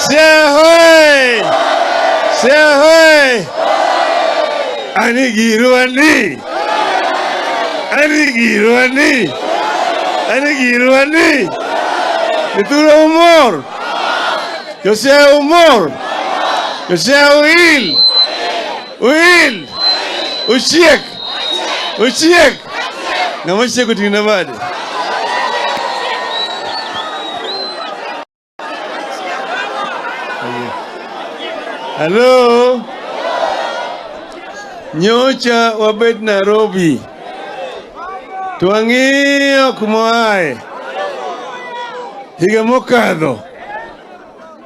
Siaya hoye! Siaya hoye! Ani girwa ni! Ani girwa ni! Ani girwa ni! Jothurwa umor! Josiaya umor! Josiaya uil! Uil! Uchiek! Uchiek! Ng'ama ochiek oting'na bade. Hello. Nyocha wabet Nairobi. To wang'iyo kuma waaye. Higa mokadho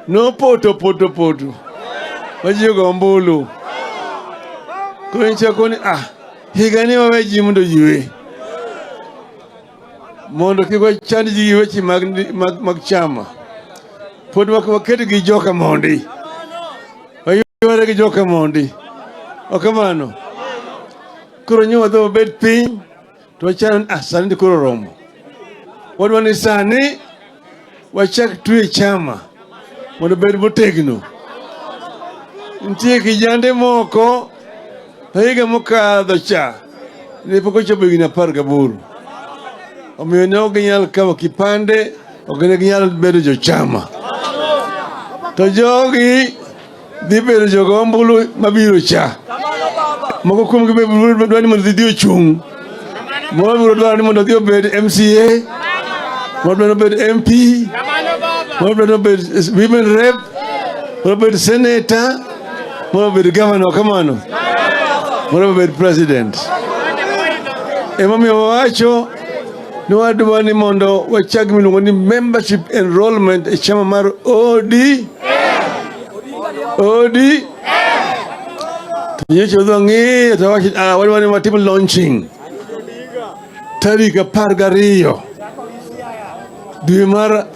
nopoto poto poto ma ji ogo ombulu. Koro nyicha koni ah higani wawe ji mondo oywe. Mondo kik wachand ji gi weche mag chama. Pod waket gi joka mondi. Wayware gi joka mondi. Ok kamano. Koro nyo wadhi wabed piny to wachano ah sani to koro romo. Wadwa ni sani wachak twe chama mondo obed motegno. Nitie kijande moko higa mokadho cha ne pok ochopo higni 18. Omiyo ne ok ginyal kawo kipande, ok ne ginyal bedo jochama. To jogi dhi bedo jogo ombulu mabiro cha. Moko kuomgi be biro dwaro ni mondo odhi ochung'. Moro biro dwaro ni mondo odhi obed MCA, moro dwaro ni obed MP, moro dwaro ni obed women rep, moro obed senator, moro obed governor kamano, moro obed president. Emomiyo wawacho ni wadwa ni mondo wachak miluongo ni membership enrollment e chama mar OD OD to nyocha wadhi wang'iyo to wawacho ah, wadwa ni watim launching tarik 12 dwe mar